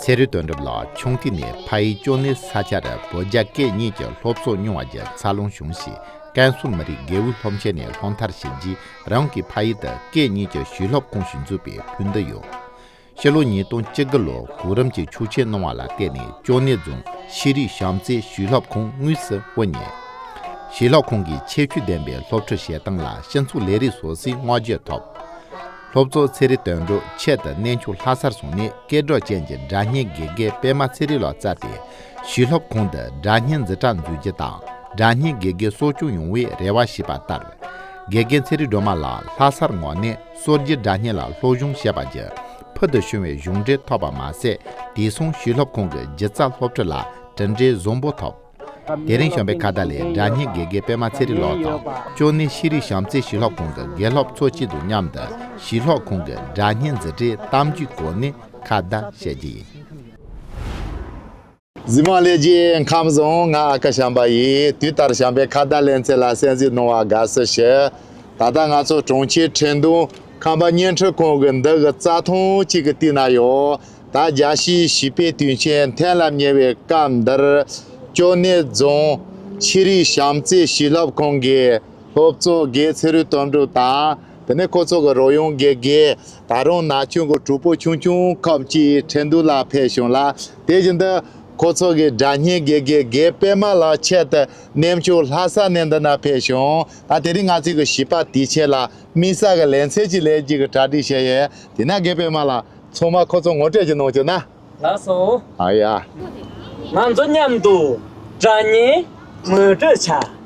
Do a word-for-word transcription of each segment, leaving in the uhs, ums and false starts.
ཚེ་རིང་དོན་གྲུབ་ལགས་ཆུང་དུས་ནས་ཕ་ཡུལ་ཅོ་ནེ་ས་ཆར་བོད་རྒྱ་སྐད་གཉིས་ཀྱི་སློབ་གསོ་མྱོང་བ་བརྒྱུད་འཚར་ལོངས་བྱུང་ཞིང་། ཀན་སུའུ་མི་རིགས་དགེ་འོས་སློབ་ཆེན་ནས་སློབ་མཐར་ཕྱིན་རྗེས། རང་གི་ཕ་ཡུལ་དུ་སྐད་གཉིས་ཀྱི་བྱིས་སློབ་ཁང་ཞིག་འཛུགས་པའི་ཕུགས་འདུན་ཡོད། ཕྱི་ལོ་ཉིས་སྟོང་བཅུ་དགུ་ལོར་གོ་རིམ་གྱི་ཆོག་མཆན་གནང་བ་ལ་བརྟེན་ནས་ཅོ་ནེ་རྫོང་ཤེས་རིག་བྱམས་བརྩེའི་བྱིས་སློབ་ཁང་དངོས་སུ་དབུ་བརྙེས། བྱིས་སློབ་ཁང་གི་ཁྱད་ཆོས་ལྡན་པའི་སློབ་ཁྲིད་བྱེད་སྟངས་ལ་སྤྱི་ཚོགས་ལས་རིགས་སོ་སོའི་བསྔགས་བརྗོད་ཐོབ། སློབ་གཙོ་ཚེ་རིང་དོན་གྲུབ་ཆེད་དུ་གནས་མཆོག་ལྷ་སར་སོང་ནས་སྐད་གྲགས་ཅན་གྱི་སྒྲ་སྙན་དགེ་རྒན་པད་མ་ཚེ་རིང་ལགས་བཙལ་ཏེ། བྱིས་སློབ་ཁང་དུ་སྒྲ་སྙན་འཛིན་གྲྭ་འཛུགས་རྒྱུ་དང་། སྒྲ་སྙན་དགེ་རྒན་གསོ་སྐྱོང་ཡོང་བའི་རེ་བ་ཞུས་པ་ལྟར། དགེ་རྒན་ཚེ་རིང་སྒྲོལ་མ་ལགས་ལྷ་སར་ངོས་ནས་སྲོལ་རྒྱུན་སྒྲ་སྙན་ལ་སློབ་སྦྱོང་བྱས་པ་བརྒྱུད་ཕུལ་དུ་བྱུང་བའི་གཞུང་འབྲེལ་ཐོབ་པ་མ་ཟད། དེང་སང་བྱིས་སློབ་ཁང་གི་སྒྱུ་རྩལ་སློབ་ཁྲིད་ལ་གྲུབ་འབྲས་བཟང་པོ་ཐོབ། དེ་རིང་གཞོན་པའི་ཁ་བརྡ་ལས་སྒྲ་སྙན་དགེ་རྒན་པད་མ་ཚེ་རིང་ལགས་དང་ཅོ་ནེ་ཤེས་རིག་བྱམས་བརྩེའི་བྱིས་སློབ་ཁང་གི་དགེ་སློབ་ཚོ་གཅིག་ཏུ་མཉམ་དུ་བྱིས་སློབ་ཁང་གི་སྒྲ་སྙན་འཛིན་གྲྭའི་གཏམ་རྒྱུད་སྐོར་ནས་ཁ་བརྡ་བྱེད་རྒྱུ་ཡིན། གཟིགས་མོ་ལྷན་རྒྱས་ཁམས་བཟང་། ང་ཨ་ཁ་བྱམས་པ་ཡིན། དུས་ལྟར་བྱམས་པའི་ཁ་བརྡ་ལེ་ཚན་ལ་གསན་གཟིགས་གནང་བར་དགའ་བསུ་ཞུ། ད་ལྟ་ང་ཚོ་གྲོང་ཁྱེར་ཁྲེང་ཏུའུ་ཁམས་པ་བརྙན་འཕྲིན་ཁང་གི་འདི་གི་རྩྭ་ཐང་གཅིག་གི་སྟེང་ན་ཡོད། ད་རྒྱལ་སྤྱིའི་བྱིས་པའི་དུས་ཆེན་ཐེངས་ལ་ཉེ་བའི་སྐབས་འདིར། ཅོ་ནེ་རྫོང་ཤེས་རིག་བྱམས་བརྩེའི་བྱིས་སློབ་ཁང་གི་སློབ་གཙོ་དགེ་ཚེ་རིང་དོན་གྲུབ་དང་། དེ་ནས་ཁོ་ཚོ་གི་རོལ་དབྱངས་དགེ་རྒན། ད་རུང་ན་ཆུང་གི་གྲོགས་པོ་ཆུང་ཆུང་ཁག་ཅིག་ཁྲེང་ཏུའུ་ལ་ཕེབས་བྱུང་ལ། དེ་བཞིན་དུ་ཁོ་ཚོ་གི་སྒྲ་སྙན་དགེ་རྒན་དགེ་པད་མ་ལགས་ཆེད་དུ་གནས་མཆོག་ལྷ་ས་ནས་འདི་ན་ཕེབས་བྱུང་། ད་དེ་རིང་ང་ཚོའི་གི་བྱིས་པ་དུས་ཆེན་ལ་དམིགས་བསལ་གྱི་ལེ་ཚན་ཅིག་ལས་རྒྱུ་གི་གྲ་སྒྲིག་བྱས་ཡོད། དེ་ན་དགེ་པད་མ་ལགས་ཚང་མ་ཁོ་ཚོ་ངོ་སྤྲོད་ཅིག་གནང་བྱུང་ན། ལགས་སོ། ཨ་ཡ། ང་ཚོ་མཉམ་དུ་སྒྲ་སྙན་ངོ་སྤྲོད་བྱ།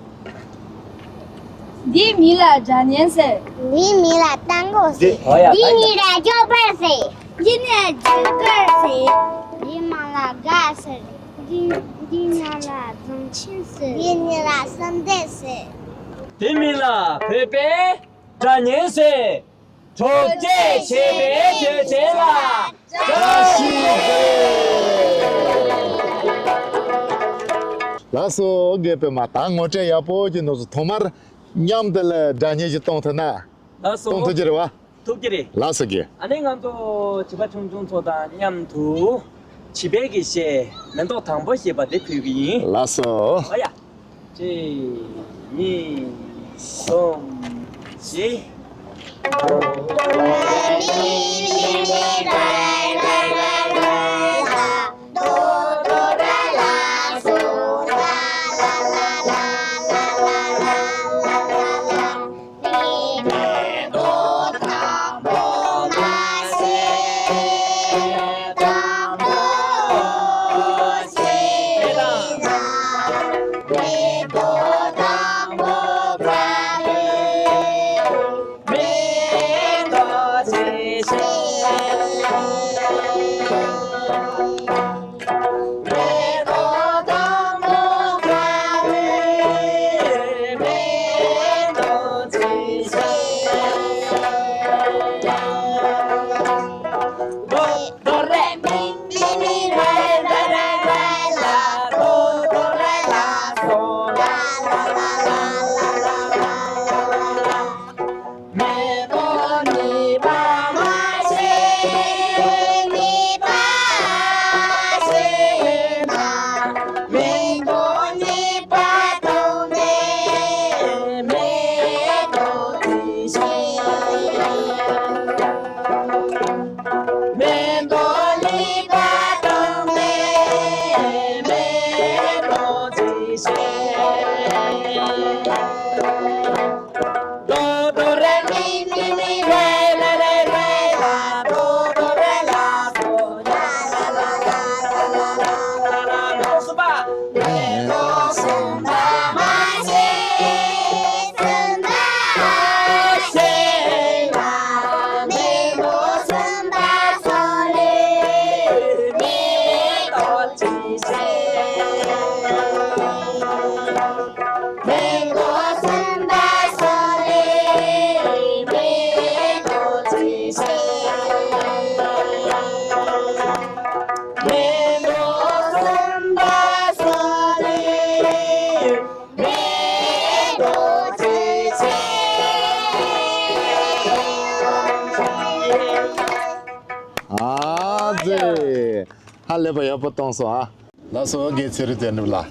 འདིའི་མིང་ལ་སྒྲ་སྙན་ཟེར། འདིའི་མིང་ལ་ཏ་མགོ་ཟེར། འདི་འོ་ཡ། འདིའི་མིང་ལ་ཅོག་པར་ཟེར། འདི་ནི་ཇུ་ཀར་ཟེར། འདིའི་མིང་ལ་སྒ་ཟེར། འདི་འདིའི་མིང་ལ་རྫོང་ཆེན་ཟེར། འདིའི་མིང་ལ་སུམ་བདེ་ཟེར། དེའི་མིང་ལ་བོད་པའི་སྒྲ་སྙན་ཟེར། གྲོགས་བཅས་བྱེད་པའི་དུས་ཆེན་ལ་བཀྲ་ཤིས་བདེ་ལེགས། ལགས་སོ། དགེ་པད་མ་ད་ངོ་སྤྲོད་ཡག་པོ་ཅིག་གནང་སོང་། ཐོག་མར་མཉམ་དུ་ལ་སྒྲ་སྙན་ཞིག་གཏོང་ཐུབ་ན། ལགས་སོ། གཏོང་ཐུབ་ཀྱི་རེད་བ། ཐུབ་ཀྱི་རེད། ལགས་སོ་དགེ། ཨ་ནི་ང་ཚོ་བྱིས་པ་ཆུང་ཆུང་ཚོ་དང་མཉམ་དུ་བྱིས་པའི་གི་གཞས་མེ་ཏོག་དང་པོ་ཞེས་པ་དེ་ཕུལ་གྱི་ཡིན། ལགས་སོ། ཨ་ཡ། གཅིག་གཉིས། གསུམ། བཞི། ཨ་ཙི། ཧ་ལས་པ་ཡག་པོ་གཏོང་སོང་ཨ། ལགས་སོ། དགེ་ཚེ་རིང་དོན་གྲུབ་ལགས།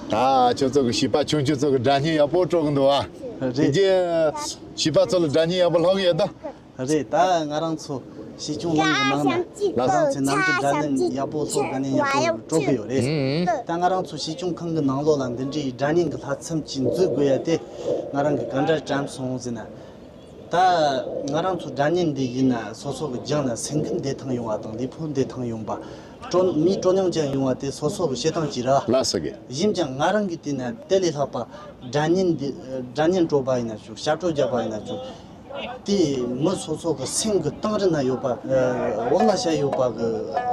ད་ཁྱོད་ཚོ་གི་བྱིས་པ་ཆུང་ཆུང་ཚོ་གི་སྒྲ་སྙན་ཡག་པོ་དཀྲོག་གི་འདུག་ཨ། རེད། དེ་རྗེས་བྱིས་པ་ཚོ་ལ་སྒྲ་སྙན་ཡག་པོ་ལྷག་གི་ཡོད་ད། རེད། ད་ང་རང་ཚོ་བྱིས་སྐྱོང་ཁང་གི་ནང་ནས་ང་རང་ཚོའི་ནམ་རྒྱུན་སྒྲ་སྙན་ཡག་པོ་སོགས་སྒྲ་སྙན་ཡག་པོ་དཀྲོག་གི་ཡོད་རེད། ཨང་། ད་ང་རང་ཚོ་བྱིས་སྐྱོང་ཁང་གི་ནང་ལོགས་ལ་འདི་འདྲའི་སྒྲ་སྙན་གྱི་ལྷ་མཚམས་ཅིག་འཛུགས་དགོས་ཡ་དེ་ང་རང་གི་ག་འདྲ་དྲན་སོང་ཟེར་ན། ད་ང་རང་ཚོ་སྒྲ་སྙན་འདི་ཡིན་ན་སོ་སོ་གི་སྦྱངས་ན་སེམས་ཁམས་བདེ་ཐང་ཡོང་བ་དང་ལུས་ཕུང་བདེ་ཐང་ཡོང་པ། སྤྲོ་མིའི་སྤྲོ་སྣང་ཅན་ཡོང་བ་དེ་སོ་སོ་གི་བྱེད་སྟངས་ཅིག་ར། ལགས་སོ་གི། ཡིན་ཀྱང་ང་རང་གི་དེ་ན་དེ་ལས་ལྷག་པ་སྒྲ་སྙན་འདི་སྒྲ་སྙན་དཀྲོལ་པ་ཡིན་ན་ཆོག་ཞབས་བྲོ་རྒྱག་པ་ཡིན་ན་ཆོག་དེ་མི་སོ་སོ་གི་སེམས་གི་གཏིང་རི་ན་ཡོད་པ། འོག་ལ་བཤད་ཡོད་པ་གི་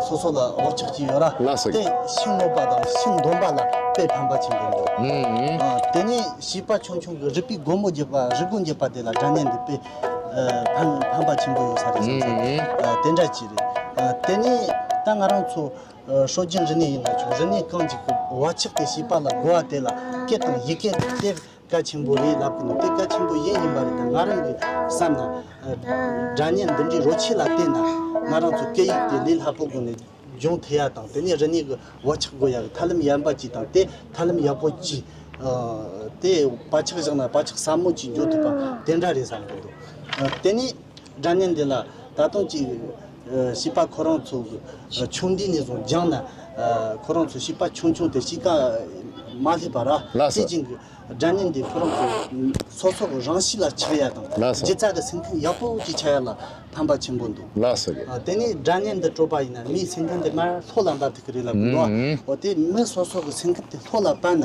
སོ་སོ་ལ་འོག་ཆགས་ཀྱི་ཡོད་ར། ལགས་སོ། དེ་ཤིང་མོ་པ་དང་ཤིང་འདོམ་པ་ལ་དཔེ་ཕན་པ་ཆེན་པོ་འདུག་ཨང་། དེ་ནས་བྱིས་པ་ཆུང་ཆུང་གི་རུས་པའི་སྒོ་མོ་བརྒྱབ་པ་རུས་སྒོ་འབྱེད་པ་དེ་ལ་སྒྲ་སྙན་འདི་དཔེ་ཕན་ཕན་པ་ཆེན་པོ་ཡོད་ས་རེད་བསམ་སོང་། དེ་འདྲ་ཅིག་རེད། དེ་ནས་ད་ང་རང་ཚོ་སྲོལ་རྒྱུན་རིག་གནས་ཡིན་ན་ཆོག་རིག་གནས་གང་ཅིག་གི་བག་ཆགས་དེ་བྱིས་པ་ལ་རྒོལ་བ་དེ་ལ་སྐད་དང་ཡི་གེ་དེ། གལ་ཆེན་པོ་རེད་ལབ་གི་འདུག་དེ་གལ་ཆེན་པོ་ཡིན་ཡིན་པ་རེད། ད་ང་རང་གི་བསམ་ན། སྒྲ་སྙན་འདི་འདྲའི་རོལ་ཆས་ལ་བརྟེན་ན་ང་རང་ཚོ་སྐད་ཡིག་དེ་ལས་སླ་པོ་སྒོ་ནས་སྦྱོང་ཐུབ་ཡ་དང་དེ་ནས་རིག་གནས་ཀྱི་བག་ཆགས་དགོས་ཡ་གི་ཐབས་ལམ་ཡན་པ་ཅིག་དང་དེ་ཐབས་ལམ་ཡག་པོ་ཅིག་དེ་བག་ཆགས་བཞག་ན་བག་ཆགས་ཟབ་མོ་ཅིག་འཇོག་ཐུབ་པ་དེ་འདྲ་རེད་བསམ་གི་འདུག་དེ་ནས། སྒྲ་སྙན་འདི་ལ་ད་དུང་ཅིག་བྱིས་པ་ཁོ་རང་ཚོ་ཆུང་དུས་ནས་བཟུང་སྦྱངས་ན་ཁོ་རང་ཚོ་བྱིས་པ་ཆུང་ཆུང་དེ་གཤིས་ཀ་མ་སླེབས་པ་ར། ལགས་སོ། དེ་བཞིན་གྱི་སྒྲ་སྙན་འདི་ཁོ་རང་ཚོ་སོ་སོ་གི་རང་གཤིས་ལ་ཆགས་ཡ་དང་། ལགས་སོ། སྒྱུ་རྩལ་གྱི་སེམས་ཁམས་ཡག་པོ་ཅིག་ཆགས་ཡ་ལ་ཕན་པ་ཆེན་པོ་འདུག་ལགས་སོ། དེ་ནས་སྒྲ་སྙན་འདི་དཀྲོལ་པ་ཡིན་ན་མིའི་སེམས་ཁམས་དེ་མར་ལྷོད་ལ་འབབ་ཐུབ་ཀྱི་རེད་ལབ་གི་འདུག་འོ་དེ་མི་སོ་སོ་གི་སེམས་ཁམས་དེ་ལྷོད་ལ་བབས་ན།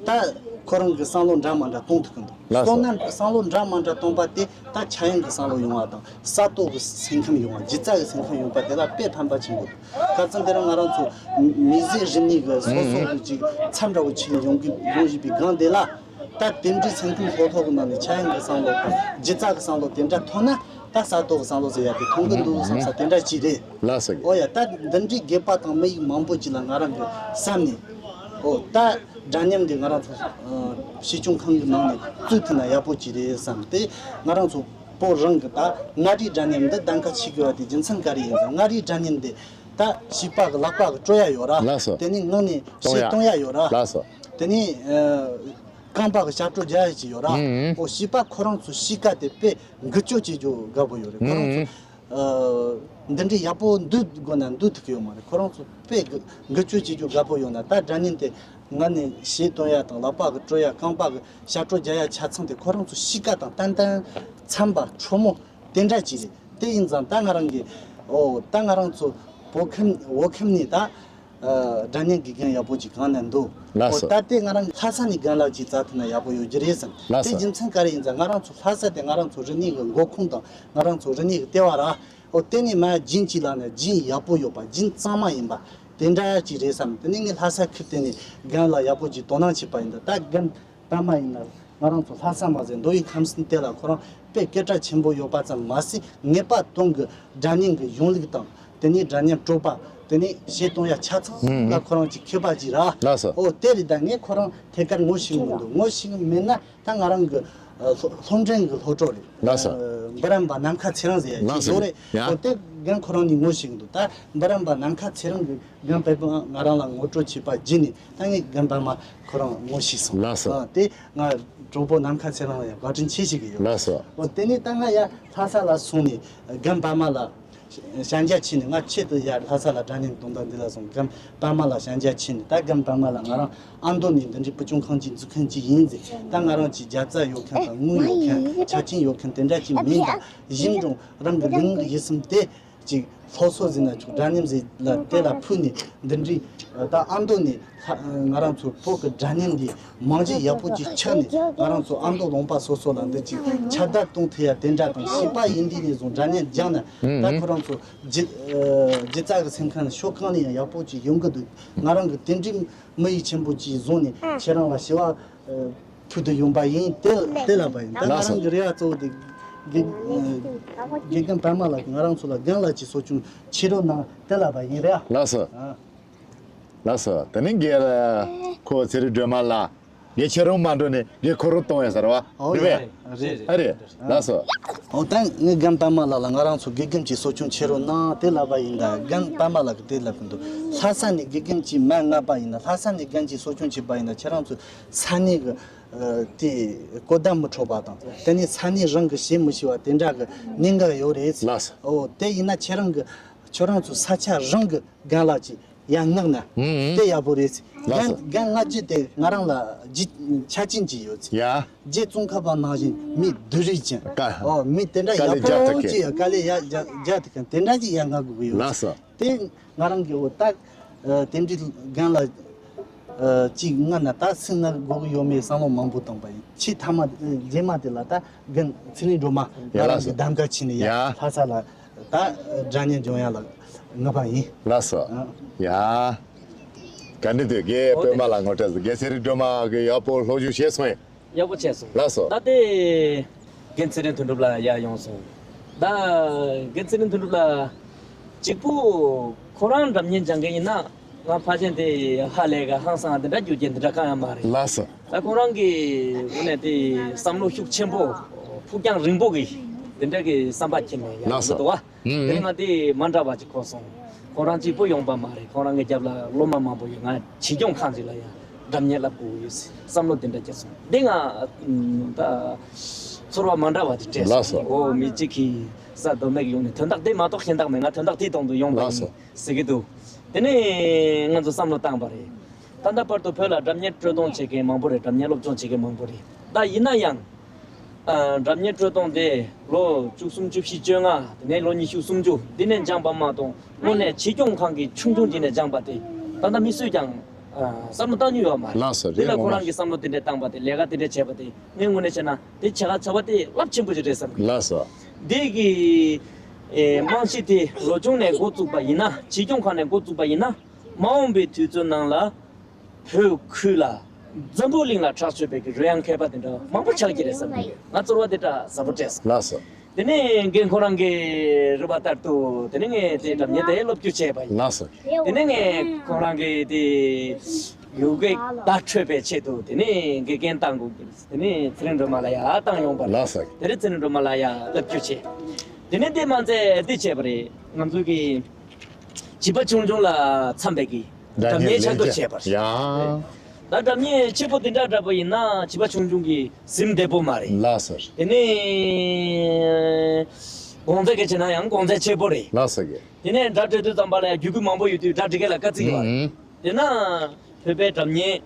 ད་ཁོ་རང་གི་བསམ་བློ་འདྲ་མ་འདྲ་གཏོང་ཐུབ་ཀྱི་འདུག་ལགས་སོ། བསམ་ན་བསམ་བློ་འདྲ་མ་འདྲ་གཏོང་པ་དེ་ད་འཆར་ཡན་གྱི་བསམ་བློ་ཡོང་བ་དང་ས་རྟོགས་ཀྱི་སེམས་ཁམས་ཡོང་བ་སྒྱུ་རྩལ་གྱི་སེམས་ཁམས་ཡོང་པ་དེ་ལ་དཔེ་ཕན་པ་ཆེན་པོ་འདུག་ཁ་སང་དེ་རིང་ང་རང་ཚོ་མི་ཟད་རིག་གནས་ཀྱི་སོ་སོ་གི་ཅིག་མཚམས་འདྲ་བོ་ཆེ་ནས་ཡོང་གི་ཡོང་བཞིན་པའི་སྒང་དེ་ལ་ད་དེ་འདྲའི་སེམས་ཁམས་ལྷོད་ལྷོད་ཀྱི་ནང་ནས་འཆར་ཡན་གྱི་བསམ་བློ་དང་སྒྱུ་རྩལ་གྱི་བསམ་བློ་དེ་འདྲ་ཐོན་ན་ད་ས་རྟོགས་ཀྱི་བསམ་བློ་ཟེར་ཡ་དེ་ཐོན་གི་འདུག་བསམ་ས་དེ་འདྲ་ཅིག་རེད། ལགས་སོ། ཨོ་ཡ་ད་འདི་འདྲའི་དགོས་པ་དང་དམིགས་ཡུལ་མང་པོ་ཅིག་ལ་ང་རང་གི་བསམ་ནས། ཨོ་ད་སྒྲ་སྙན་འདི་ང་རང་ཚོ་ཨ་བྱིས་སྐྱོང་ཁང་གི་ནང་ནས་བཙུགས་ཐུབ་ན་ཡག་པོ་ཅིག་རེད་བསམ་སྟེ་ང་རང་ཚོ་བོད་རང་གི་ད་མངའ་རིས་སྒྲ་སྙན་འདི་གདམ་ག་བྱེད་དགོས་པ་དེ་རྒྱུ་མཚན་ག་རེ་ཡིན་ཟེར་མངའ་རིས་སྒྲ་སྙན་འདི་ད་བྱིས་པ་གི་ལག་པ་གི་དཀྲོལ་ཡ་ཡོད་ར། ལགས་སོ། དེ་ནས་ངག་ནས་གཏོང་ཡ། གཏོང་ཡ་ཡོད་ར། ལགས་སོ། དེ་ནས་ཨ་རྐང་པ་གི་ཞབས་བྲོ་རྒྱག་ཡ་ཅིག་ཡོད་ར། ཨང་། ཨོ་བྱིས་པ་ཁོ་རང་ཚོ་གཤིས་ཀ་དེ་དཔེ་འགུལ་སྐྱོད་བྱེད་རྒྱུ་དགའ་པོ་ཡོད་རེད། ཁོ་རང་ཚོ་ཨ་འདི་འདྲའི་ཡག་པོ་འདུག་དགོས་ན་འདུག་ཐུབ་ཀྱི་ཡོད་མ་རེད། ཁོ་རང་ཚོ་དཔེ་འགུལ་སྐྱོད་བྱེད་རྒྱུ་དགའ་པོ་ཡོད་ན་ད་སྒྲ་སྙན་དེ་ངག་ནས་གཞས་གཏོང་ཡ་དང་ལག་པ་གི་དཀྲོལ་ཡ་རྐང་པ་གི་ཞབས་བྲོ་རྒྱག་ཡ་ཆ་ཚང་དེ་ཁོ་རང་ཚོ་གཤིས་ཀ་དང་ཏན་ཏན་འཚམ་པ་འཕྲོད་མོ་དེ་འདྲ་ཅིག་རེད། དེ་ཡིན་ཙང་ད་ང་རང་གི་ཨོ་ད་ང་རང་ཚོ་བོད་ཁམས་བོད་ཁམས་ནས་ད། ཨ་སྒྲ་སྙན་གྱི་རྒན་ཡག་པོ་ཅིག་གང་ན་འདུག་ལགས་སོ། ཨོ་ད་ལྟའི་ང་རང་ལྷ་ས་ནས་རྒན་ལགས་ཅིག་བཙལ་ཐུབ་ན་ཡག་པོ་ཡོད་རྒྱུ་རེད་བསམ། ལགས་དེ་སོ། རྒྱུ་མཚན་ག་རེ་ཡིན་ཙང་ང་རང་ཚོ་ལྷ་ས་དེ་ང་རང་ཚོ་རིག་གནས་ཀྱི་མགོ་ཁུངས་དང་ང་རང་ཚོ་རིག་གནས་ཀྱི་ལྟེ་བ་ར། ཨོ་དེ་ནས་མར་རྒྱུན་གཅིག་ལ་ནས་རྒྱུན་ཡག་པོ་ཡོད་པ་རྒྱུན་གཙང་མ་ཡིན་པ་དེ་འདྲ་ཅིག་རེད་བསམ། དེ་ནས་ངས་ལྷ་ས་ཁུལ་དེ་ནས་རྒན་ལགས་ཡག་པོ་ཅིག་དོ་སྣང་བྱས་པ་ཡིན་ད་ད་རྒན་པད་མ་ཡིན་ན། ང་རང་ཚོ་ལྷ་ས་མ་ཟད་མདོ་དབུས་ཁམས་གསུམ་དེ་ལ་ཁོ་རང་དཔེ་སྐད་གྲགས་ཆེན་པོ་ཡོད་པ་ཙམ་མ་ཟད་ངེས་པར་དུ་གི་སྒྲ་སྙན་གྱི་གཞུང་ལུགས་དང་དེ་ནས་སྒྲ་སྙན་དཀྲོལ་པ་དེ་ནས་གཞས་གཏོང་ཡ་ཆ་ཚང་ལ་ཁོ་རང་ཅིག་མཁས་པ་ཅིག་ར། ལགས་སོ། ཨོ་དེ་རེད། ད་ངས་ཁོ་རང་ཐད་ཀར་ངོ་ཤེས་ཀྱི་མི་འདུག་ངོ་ཤེས་ཀྱི་མེད་ན་ད་ང་རང་གི་ཨ་སློབ་སློབ་འབྲིང་གི་སློབ་གྲོགས་རེད། ལགས་སོ། ཨ་འབུམ་རམས་པ་ནམ་མཁའ་ཚེ་རིང་ཟེར་ཡ་ཅིག་ཡོད་རེད། ཡ། ཨོ་དེ་རྒན་ཁོ་རང་ནས་ངོ་ཤེས་ཀྱི་འདུག་ད་འབུམ་རམས་པ་ནམ་མཁའ་ཚེ་རིང་གི་རྒན་པད་མ་ང་རང་ལ་ངོ་སྤྲོད་བྱས་པ་བརྒྱུད་ནས་ད་ངས་རྒན་པད་མ་ཁོ་རང་ངོ་ཤེས་སོང་། ལགས་སོ། ཨ་དེ་ང་གྲོགས་པོ་ནམ་མཁའ་ཚེ་རིང་ལ་ཡང་བཀའ་དྲིན་ཆེ་ཞུ་གི་ཡོད། ལགས་སོ། ཨོ་དེ་ནས་ད་ང་ཡར་ལྷ་ས་ལ་སོང་ནས་རྒན་པད་མ་ལ་ཞལ་མཇལ་བྱས་ནས་ང་ཆེད་དུ་ཡར་ལྷ་ས་ལ་སྒྲ་སྙན་གཏོང་སྟངས་འདི་ལ་སོང་རྒན་པད་མ་ལ་ཞལ་མཇལ་བྱས་ནས་ད་རྒན་པད་མ་ལ་ང་རང་ཨ་མདོ་ནས་འདི་འདྲའི་བུ་ཆུང་ཁང་ཅིག་འཛུགས་མཁན་ཅིག་ཡིན་ཟེར། ད་ང་རང་ཅིག་རྒྱལ་རྩ་ཡོད་མཁན་དང་དངུལ་ཡོད་མཁན་ཆ་རྐྱེན་ཡོད་མཁན་དེ་འདྲ་ཅིག་མིན་པ་ཡིན་རུང་རང་གི་ལུས་ངག་ཡིད་གསུམ་དེ། ཅིག་སློབ་གསོ་ཟེར་ན་ཆོག་སྒྲ་སྙན་ཟེར་ལ་དེ་ལ་ཕུལ་ནས་འདི་འདྲའི་ད་ཨ་མདོ་ནས་ལྷ་ང་རང་ཚོ་བོད་ཀྱི་སྒྲ་སྙན་འདི་རྨང་གཞི་ཡག་པོ་ཅིག་ཆགས་ནས་ང་རང་ཚོ་ཨ་མདོ་ལུང་པ་སོ་སོ་ལ་འདི་ཅིག་ཁྱབ་གདལ་གཏོང་ཐུབ་ཡ་དེ་འདྲ་དང་བྱིས་པ་ཡིན་དུས་ནས་བཟུང་སྒྲ་སྙན་སྦྱངས་ན་ད་ཁོ་རང་ཚོ་སྒྱུ་སྒྱུ་རྩལ་གྱི་སེམས་ཁམས་ཕྱོགས་གང་ནས་ཡང་ཡག་པོ་ཅིག་ཡོང་གི་འདུག་ང་རང་གི་དེ་འདྲའི་དམིགས་ཡུལ་ཆེན་པོ་ཅིག་བཟུང་ནས་ཁྱེད་རང་ལ་ཞུ་བ། ཕུལ་དུ་ཡོང་པ་ཡིན། དེ་དེ་ལབ་པ་ཡིན། ད་ང་ལགས་སོ། རང་གི་རེ་བ་གཙོ་བོ་དེ་དགེ་དགེ་རྒན་པད་མ་ལགས་ང་རང་ཚོ་ལ་རྒན་ལགས་ཀྱི་གསོ་སྐྱོང་བྱེད་རོགས་གནང་དེ་ལབ་པ་ཡིན་རེད། ལགས་སོ། ཨ། ལགས་སོ། དེ་ནས་རྒན་ཁོ་ཚེ་རིང་སྒྲོལ་མ་ལགས་ ངས་ཁྱེད་རང་མ་འགྲོ་ནས་ངས་ཁོ་རང་གཏོང་ཡ་ཟེར་བ། ཨོ་རེད་པས། ཡ། རེད་རེད། ཨ་རེད། ལགས་སོ། ཨོ་ད་ངས་རྒན་པད་མ་ལགས་ལ་ང་རང་ཚོ་དགེ་རྒན་གྱི་གསོ་སྐྱོང་བྱེད་རོགས་གནང་དེ་ལབ་པ་ཡིན་ད། རྒན་པད་མ་ལགས་ཀྱིས་དེ་ལབ་ཀྱི་འདུག་ལྷ་ས་ནས་དགེ་རྒན་གྱི་མ་མངགས་པ་ཡིན་ན། ལྷ་ས་ནས་རྒན་གྱི་གསོ་སྐྱོང་བྱེད་པ་ཡིན་ན་ཁྱེད་རང་ཚོ་ས་གནས་ཀྱི་ཨ་དེ་གོ་བརྡ་མི་འཕྲོད་པ་དང་། དེ་ནས་ས་གནས་རང་གི་བྱེད་མི་ཤེས་པ་དེ་འདྲ་གི་གནད་འགག་ཡོད་རེད། ལགས་སོ། ཨོ་དེ་ཡིན་ན་ཁྱེད་རང་གི་ཁྱོད་རང་ཚོ་ས་ཆ་རང་གི་རྒན་ལགས་ཀྱིས་ཡར་མངགས་ན་ཨུ་ཨུ། དེ་ཡག་པོ་རེད། ལགས་སོ། རྒན་རྒན་མངགས་རྒྱུ་དེ་ང་རང་ལ་རྒྱུ་ཆ་རྐྱེན་ཅིག་ཡོད། ཡ། རྗེ་ཙོང་ཁ་པ་ནང་བཞིན་མི་བདུད་རིགས་ཅན། ཀ་ཨོ་མི་དེ་འདྲ་དཀའ་ཡག་ལས་རྒྱག་ཐུབ་པོ་ཅིག་མཁན། དཀའ་ལས་ཡར་རྒྱག་རྒྱག་ཐུབ་མཁན་དེ་འདྲ་ཅིག་ཡར་མངགས་དགོས་ཀྱི་ཡོད། ལགས་སོ། དེ་ང་རང་གི་འོ་ད་ཨ་དེ་འདྲའི་རྒན་ལགས་ཨ་ཅིག་མངགས་ན་ད་སུ་མངགས་དགོས་ཀྱི་ཡོད་མེད་བསམ་བློ་མང་པོ་བཏང་པ་ཡིན། ཆེས་མཐའ་མ་ཨ་རྗེས་མ་དེ་ལ་ད་རྒན་ཚེ་རིང་སྒྲོལ་མ་ཡ་ང་རང་ལགས་གི་སོ། གདམ་ག་བྱས་ནས་ཡ་ཡ། ལྷ་ས་ལ་ད་སྒྲ་སྙན་སྦྱོང་ཡ་ལ་མངགས་པ་ཡིན། ལགས་སོ། ཨ། ཡ། ག་འདྲ་འདུག་རྒན་པད་མ་ལགས་ངོ་སྤྲོད་ཟེར། རྒན་ཚེ་རིང་སྒྲོལ་མ་གི་ཡག་པོ་སློབ་སྦྱོང་བྱས་སོང་ངས། ཡག་པོ་བྱས་སོང་། ལགས་སོ། ད་ལྟའི་རྒན་ཚེ་རིང་དོན་གྲུབ་ལགས་ཡར་ཡོང་སོང་། ད་རྒན་ཚེ་རིང་དོན་གྲུབ་ལགས་གཅིག་པུ་ཁོ་རང་སྒྲ་སྙན་སྦྱང་མཁན་ཡིན་ན་ང་ཕལ་ཆེར་དེ་ཧ་ལས་ག་ཧང་སང་དེ་འདྲ་རྒྱུ་རྐྱེན་དེ་འདྲ་གང་ཡང་མ་རེད། ལགས་སོ། ད་ཁོ་རང་གི་ངོས་ནས་དེ་བསམ་བློ་ཤུགས་ཆེན་པོ་ཕུགས་རྒྱང་རིང་པོ་གི་དེ་འདྲ་གི་བསམ་པ་ཁྱེར་ནས་ཡར་ལགས་སོ། འགྲོ་འདུག་བ། ཨུ་ཨུ། དེ་ང་དེ་མ་འདྲ་བ་ཅིག་གོ་སོང་། ཁོ་རང་གཅིག་པུ་ཡོང་པ་མ་རེད། ཁོ་རང་གི་རྒྱབ་ལ་སློབ་མ་མང་པོ་ཡོད། ང་བྱིས་སྐྱོང་ཁང་ཅིག་ལ་ཡང་སྒྲ་སྙན་བསླབ་དགོས་ཡོད་བསམ་བློ་དེ་འདྲ་སྐྱེས་སོང་། འདི་ང་ད་ཚོར་བ་མ་འདྲ་བ་དེ་སྤྲད་ལགས་སོང་། སོ། འོ་མི་གཅིག་གིས་ས་མདོ་སྨད་ཡོང་ནས་དོན་དག་དེ་མ་གཏོགས་གཞན་དག་མེད། ང་དོན་དག་དེའི་དོན་དུ་ཡོང་པ་ལགས་ཡིན་སོ། ཟེར་གྱི་འདུག་དེ་ནས་ང་ཚོ་བསམ་བློ་བཏང་པ་རེད། ད་ལྟ་བར་དུ་བོད་ལ་སྒྲ་སྙན་དཀྲོལ་གཏོང་བྱེད་མཁན་མང་པོ་རེད། སྒྲ་སྙན་སློབ་སྦྱོང་བྱེད་མཁན་མང་པོ་རེད། ད་ཡིན་ན་ཡང་ཨ་སྒྲ་སྙན་དཀྲོལ་གཏོང་དེ་ལོ་བཅུ་གསུམ་བཅུ་བཞི་བཅོ་ལྔ་དེ་ནས་ལོ་ཉི་ཤུ་སུམ་ཅུ་འདི་ནས་སྦྱངས་པ་མ་གཏོགས་དངོས་གནས་བྱིས་སྐྱོང་ཁང་གི་ཆུང་ཆུང་ཅིག་ནས་སྦྱངས་པ་དེ་ད་ལྟ་མི་སུས་ཀྱང་ཨ་བསམ་བློ་བཏང་མྱོང་ཡོད་མ་རེད། ལགས་སོ། དེ་རེད། ལ་ངོ་ཁོ་མ། རང་གིས་བསམ་བློ་དེ་འདྲས་བཏང་པ་དེ་ལས་ཀ་དེ་འདྲས་བྱས་པ་དེ་ངའི་ངོས་ནས་བྱས་ན་དེ་བྱ་དགའ་བྱ་བ་དེ་རླབས་ཆེན་པོ་ཞིག་རེད་བསམ་གི། ལགས་སོ། འདི་གི་ཨེ་རྨང་གཞི་དེ་ལོ་ཆུང་ནས་འགོ་བཙུགས་པ་ཡིན་ན། བྱིས་སྐྱོང་ཁང་ནས་འགོ་བཙུགས་པ་ཡིན་ན་མ་འོངས་པའི་དུས་ཚོད་ནང་ལ་བོད་ཁུལ་ལ་འཛམ་བུ་གླིང་ལ་གྲགས་ཆོད་པའི་གི་རོལ་དབྱངས་མཁས་པ་དེ་འདྲ་མང་པོ་ཆགས་ཀྱི་རེད་བསམ་གི། ང་ཚོར་བ་དེ་འདྲ་ཟབ་པོ་སྤྲད་སོང་། ལགས་སོ། དེ་ནས་རྒན་ཁོ་རང་གི་རེ་བ་ལྟར་དུ་དེ་ནས་ངས་དེ་སྒྲ་སྙན་དེ་སློབ་བསྒྱུར་བྱས་པ་ཡིན། ལགས་སོ། དེ་ནས་ངས་ཁོ་རང་གི་དེ་ཡོ་གའི་བརྡ་འཕྲོད་པའི་ཆེད་དུ་དེ་ནས་དགེ་རྒན་བཏང་དགོས་ཀྱི་རེད། དེ་ནས་ཚེ་རིང་སྒྲོལ་མ་ལགས་ཡར་བཏང་ཡོང་པ་རེད། ལགས་སོ། དེ་ནས་ཚེ་རིང་སྒྲོལ་མ་ལགས་ཡར་སློབ་བསྒྱུར་བྱས། དེ་ནས་དེ་མ་ཚད་འདི་བྱས་པ་རེད། ང་ཚོ་གི་བྱིས་པ་ཆུང་ཆུང་ལ་འཚམ་པའི་གི་སྒྲ་སྒྲ་སྙན་སྙན་ཆེན་པོ་ལེགས་བྱས་པ་རེད། ཡ། ད་སྒྲ་སྙན་ཆེན་པོ་དེ་འདྲ་འདྲ་པོ་ཡིན་ན་བྱིས་པ་ཆུང་ཆུང་གི་གཟིམ་བདེ་པོ་མ་རེད། ལགས་སོ། དེ་ནས་གོང་ཚད་གལ་ཆེ་ན་ཡང་གོང་ཚད་ཆེ་པོ་རེད། ལགས་སོ་གི། དེ་ནས་སྒྲ་སྤྲོད་དུས་ཙམ་པ་ལ་ཡང་རྒྱུད་སྐུད་མང་པོ་ཡོད་དུས་སྒྲ་སྒྲིག་མཁན་ལ་དཀའ་ཚེགས་ཡོད་རེད། ཨུ། དེ་ན་བོད་པའི་སྒྲ་སྙན་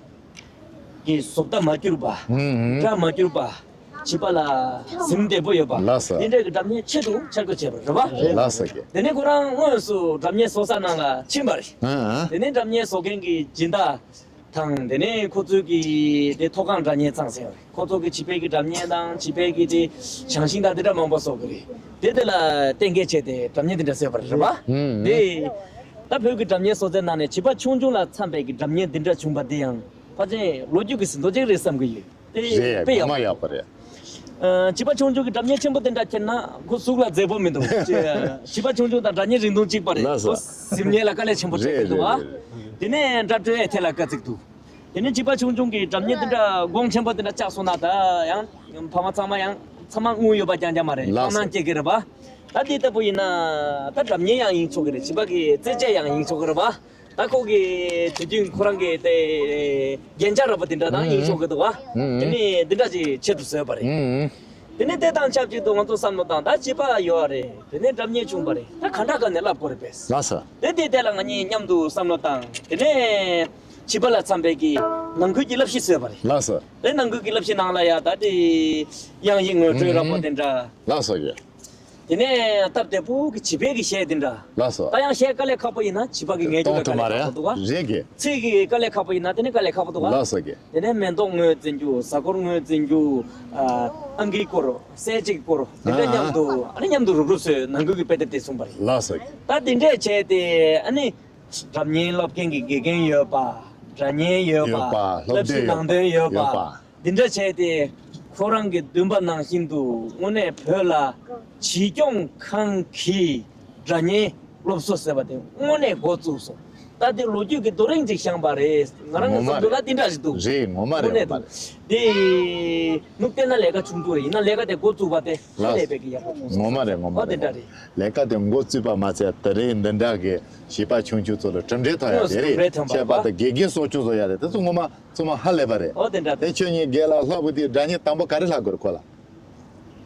གྱི་བཟོ་ལྟ་མ་བསྒྱུར་བ། ཨུ་ཨུ། སྒྲ་མ་བསྒྱུར་བ། བྱིས་པ་ལ་གཟིམ་བདེ་པོ་ཡོད་པ། ལགས་སོ། དེ་འདྲའི་སྒྲ་སྙན་ཆེད་དུ་འཆར་འགོད་བྱས་པ་རེད་པ། ལགས་སོ་གི། དེ་ནས་ཁོ་རང་དངོས་སུ་སྒྲ་སྙན་བཟོ་ས་ནང་ལ་ཕྱིན་པ་རེད། ཨ་ཨ། དེ་ནས་སྒྲ་སྙན་བཟོ་མཁན་གྱི་སྦྱིན་བདག་དང་། དེ་ནས་ཁོ་ཚོའི་གི་དེ་ཐོག་ཁང་སྒྲ་སྙན་ཚང་ཟེར་བ་རེད། ཁོ་ཚོ་གི་བྱིས་པའི་གི་སྒྲ་སྙན་དང་བྱིས་པའི་གི་དེ་བྱང་ཤིང་དང་དེ་འདྲ་མང་པོ་བཟོ་གི་རེད། དེ་དེ་ལ་གཏན་འཁེལ་བྱས་ཏེ་སྒྲ་སྙན་དེ་འདྲ་བཟོས་པ་རེད་པ། ཨུ་ཨུ། དེ་ད་བོད་ཀྱི་སྒྲ་སྙན་བཟོ་རྩལ་ནང་ནས་བྱིས་པ་ཆུང་ཆུང་ལ་འཚམ་པའི་གི་སྒྲ་སྙན་དེ་འདྲ་བྱུང་པ་དེ་ཡང་ཕལ་ཆེར་ལོ་རྒྱུས་ཀྱི་ཟིན་ཐོ་ཅིག་རེད་བསམ་གི་ཡོད། དེ་རེད། དཔེ་ཡག་ངོ་མ་ཡག་པོ་རེད། ཨ། བྱིས་པ་ཆུང་ཆུང་གི་སྒྲ་སྙན་ཆེན་པོ་དེ་འདྲ་ཁྱེར་ན་ཁོ་གཟུགས་ལ་མཛེས་པོ་མི་འདུག་བྱིས་པ་ཆུང་ཆུང་དང་སྒྲ་སྙན་རིང་ཐུང་གཅིག་པ་རེད། ལགས་སོ། ཁོ་གཟིམ་ཉལ་ལ་དཀའ་ལས་ཆེན་པོ་འཕྲད་ཀྱི་འདུག་ཨ། རེད་རེད་རེད། དེ་ནས་སྒྲ་སྤྲོད་ཡས་ཐད་ལ་དཀའ་ཚེགས་འདུག་དེ་ནས་བྱིས་པ་ཆུང་ཆུང་གི་སྒྲ་སྙན་དེ་འདྲ་གོང་ཆེན་པོ་དེ་འདྲ་བཅག་སོང་ན་ད་ཡང་ཕ་མ་ཚང་མ་ཡང་ཚང་མ་དངུལ་ཡོད་པ་རྐྱང་རྐྱང་མ་རེད། ལགས་སོ། དཀའ་ངལ་སྐྱེ་གི་རེད་པ། ད་དེ་ལྟ་བུ་ཡིན་ན་ད་སྒྲ་སྙན་ཡང་ཡིན་ཆོག་གི་རེད། བྱིས་པ་གི་རྩེད་ཆས་ཡང་ཡིན་ཆོག་གི་རེད་པ། ད་ཁོ་གི་དུས་རྒྱུན་ཁོ་རང་གི་དེ་རྒྱན་ཆ་ར་པ་དེ་འདྲ་དང་ཡིན་ཆོག་གི་འདུག་བ། ཨུ་ཨུ། དེ་ནས་འདི་འདྲ་ཅིག་ཆེད་དུ་བཟོས་པ་རེད། ཨུ་ཨུ། དེ་ནས་དེ་དང་ཆབས་ཅིག་ཏུ་ང་ཚོ་བསམ་བློ་བཏང་། ད་བྱིས་པ་ཡོད་རེད། དེ་ནས་སྒྲ་སྙན་བྱུང་པ་རེད། ད་ག་འདྲ་ག་ནས་བསླབ་དགོས་རེད་པས། ལགས་སོ། དེ་དེ་དེ་ལ་ང་གཉིས་མཉམ་དུ་བསམ་བློ་བཏང་། དེ་ནས་བྱིས་པ་ལ་འཚམ་པའི་གི་ནང་ཁུལ་གྱི་བསླབ་གཞི་བཟོས་པ་རེད། ལགས་སོ། དེ་ནང་ཁུལ་གྱི་བསླབ་གཞི་ནང་ལ་ཡ་ད་དེ་དབྱངས་ཡིག་ངོ་སྤྲོད་ར་པ་དེ་འདྲ། ལགས་སོ་ཡ། དེ་ནས་སྟབས་བདེ་པོ་གི་བྱིས་པའི་གི་གཞས་དེ་འདྲ། ལགས་སོ། ད་ཡང་གཞས་དཀའ་ལས་ཁག་པོ་ཡིན་ན་བྱིས་པ་གི་ངལ་རྒྱུ་ལ་དཀའ་ལས་ཁག་པོ་འདུག་ག། རེད་གི། ཚིག་གི་དཀའ་ལས་ཁག་པོ་ཡིན་ན་དེ་ནི་དཀའ་ལས་ཁག་པོ་འདུག་ག། ལགས་སོ་གི། དེ་ནས་མེ་ཏོག་ངོས་འཛིན་རྒྱུ། གཟའ་འཁོར་ངོས་འཛིན་རྒྱུ། ཨ། ཨང་ཀིའི་སྐོར། གསལ་བྱེད་ཀྱི་སྐོར། དེ་འདྲ་མཉམ་དུ། ཨ་ནི་མཉམ་དུ་རུབ་རུབ་བཟོས་ནང་ཁུལ་གྱི་དཔེ་དེབ་དེ་གསུངས་པ་རེད། ལགས་སོ་གི། ད་དེ་འདྲས་བྱས་ཏེ་ཨ་ནི་སྒྲ་སྙན་སློབ་མཁན་གྱི་དགེ་རྒན་ཡོད་པ། སྒྲ་སྙན་ཡོད་པ། ཡོད་པ། སློབ་དེབ་ཡོད་པ། ནང་དོན་ཡོད་པ། ཡོད་པ། འདི་འདྲ་བྱས་ཏེ་ཁོ་རང་གི་འདུན་པ་ནང་བཞིན་དུ་དངོས་གནས་བོད་ལ་བྱིས་སྐྱོང་ཁང་གི་སྒྲ་སྙན་སློབ་གསོ་ཟེར་བ་དེ་དངོས་གནས་འགོ་བཙུགས་སོང་ ད་དེ་ལོ་རྒྱུས་ཀྱི་རྡོ་རིང་ཅིག་བཞེངས་པ་རེད། ང་རང་གི་ངོ་མ་བསམ་ཚུལ་ལ་རེད། དེ་འདྲ་ཞིག་འདུག་རེད། ངོ་མ་རེད། དངོས་གནས་ངོ་མ་འདུག་རེད། དེ་ནུབ་བལྟས་ན་ལས་ཀ་ཆུང་ཆུང་རེད། ཡིན་ན་ལས་ཀ་དེ་འགོ་བཙུགས་པ་དེ་ཧ་ལས་པའི་གི་ཡག་པོ་བྱུང་སོང་། ངོ་མ་རེད། ངོ་མ་ཨོ་དེ་རེད། འདྲ་རེད། ལས་ཀ་དེ་འགོ་བཙུགས་པ་མ་ཚད་ད་རེས་འདི་འདྲ་གི་བྱིས་པ་ཆུང་ཆུང་ཚོ་ལ་གྲུབ་འབྲས་ཐོན་ཡ་དེ་རེད། གྲུབ་འབྲས་ཐོན་པ་ཁྱད་པར་དུ་དགེ་རྒན་གསོ་སྐྱོང་བཟོ་ཡ་རེད། དེ་ཚོ་ངོ་མ་ཚང་མ་ཧ་ལས་པ་རེད། ཨོ་དེ་འདྲ་རེད། དེ་ཁྱོད་གཉིས་སྒེར་ལ་སློབ་དགོས་དུས་སྒྲ་སྙན་དང་པོ་ག་རེ་ལྷག་དགོས་རེད་ཁོ་ལ།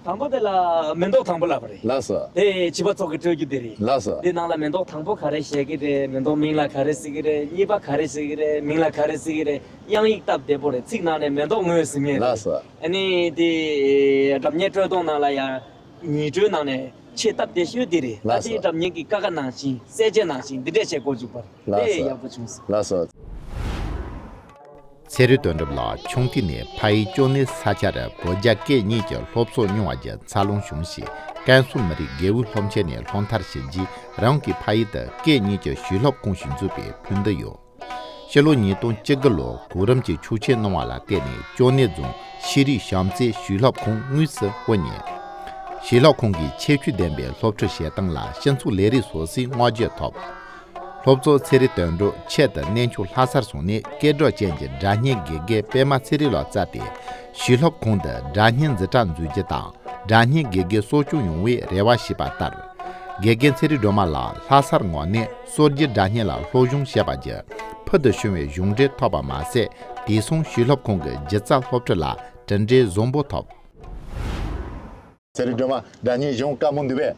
དང་པོ་དེ་ལ་མེ་ཏོག་དང་པོ་ལབ་པ་རེད། ལགས་སོ། དེ་བྱིས་པ་ཚོ་གི་སྤྲོད་རྒྱུ་དེ་རེད། ལགས་སོ། དེ་ནང་ལ་མེ་ཏོག་དང་པོ་ག་རེ་བཞད་ཀྱི་རེད། མེ་ཏོག་མིང་ལ་ག་རེ་ཟེར་གྱི་རེད། གཉིས་པ་ག་རེ་ཟེར་གྱི་རེད། མིང་ལ་ག་རེ་ཟེར་གྱི་རེད། དབྱངས་ཡིག་སྟབས་བདེ་པོ་རེད། ཚིག་ནང་ནས་མེ་ཏོག་ངོས་ཟིན་ངེས་རེད། ལགས་སོ། ཨ་ནི་དེ་སྒྲ་སྙན་དཀྲོལ་གཏོང་ནང་ལ་ཡང་ཉིས་དཀྲོལ་ནང་ནས་ཆེས་སྟབས་བདེ་ཤོས་དེ་རེད། ལགས་སོ། ད་དེ་སྒྲ་སྙན་གྱི་ཀ་ཁ་ནང་བཞིན་གསལ་བྱེད་ནང་བཞིན་འདི་འདྲས་བྱས་འགོ་འཛུགས་པར། ལགས་དེ་སོ། ཡག་པོ་བྱུང་སོང་། ལགས་སོ། ཚེ་རིང་དོན་གྲུབ་ལགས་ཆུང་དུས་ནས་ཕ་ཡུལ་ཅོ་ནེ་ས་ཆར་བོད་རྒྱ་སྐད་གཉིས་ཀྱི་སློབ་གསོ་མྱོང་བ་བརྒྱུད་འཚར་ལོངས་བྱུང་ཞིང་ཀན་སུའུ་མི་རིགས་དགེ་འོས་སློབ་ཆེན་ནས་སློབ་མཐར་ཕྱིན་རྗེས་རང་གི་ཕ་ཡུལ་དུ་སྐད་གཉིས་ཀྱི་བྱིས་སློབ་ཁང་ཞིག་འཛུགས་པའི་ཕུགས་འདུན་ཡོད། ཕྱི་ལོ་ཉིས་སྟོང་བཅུ་དགུ་ལོར་གོ་རིམ་གྱི་ཆོག་མཆན་གནང་བ་ལ་བརྟེན་ནས་ཅོ་ནེ་རྫོང་ཤེས་རིག་བྱམས་བརྩེའི་བྱིས་སློབ་ཁང་དངོས་སུ་དབུ་བརྙེས། བྱིས་སློབ་ཁང་གི་ཁྱད་ཆོས་ལྡན་པའི་སློབ་ཁྲིད་བྱེད་སྟངས་ལ་སྤྱི་ཚོགས་ལས་རིགས་སོ་སོའི་བསྔགས་བརྗོད་ཐོབ། སློབ་གཙོ་ཚེ་རིང་དོན་གྲུབ་ཆེད་དུ་གནས་མཆོག་ལྷ་སར་སོང་ནས་སྐད་སྒྲོག་ཅན་གྱི་སྒྲ་སྙན་དགེ་རྒན་པད་མ་ཚེ་རིང་ལགས་བཙལ་ཏེ་བྱིས་སློབ་ཁང་དུ་སྒྲ་སྙན་འཛིན་གྲྭ་འཛུགས་རྒྱུ་དང་། སྒྲ་སྙན་དགེ་རྒན་གསོ་སྐྱོང་ཡོང་བའི་རེ་བ་ཞུས་པ་ལྟར། དགེ་རྒན་ཚེ་རིང་སྒྲོལ་མ་ལགས་ལྷ་སར་ངོས་ནས་སྲོལ་རྒྱུན་སྒྲ་སྙན་ལ་སློབ་སྦྱོང་བྱས་པ་བརྒྱུད་ཕུལ་དུ་བྱུང་བའི་གཞུང་འབྲེལ་ཐོབ་པ་མ་ཟད། དེང་སང་བྱིས་སློབ་ཁང་གི་སྒྱུ་རྩལ་སློབ་ཁྲིད་ལ་གྲུབ་འབྲས་བཟང་པོ་ཐོབ། ཚེ་རིང་སྒྲོལ་མ་སྒྲ་སྙན་སྦྱོང་དཀའ་མོ་འདུག་པས། ཨ།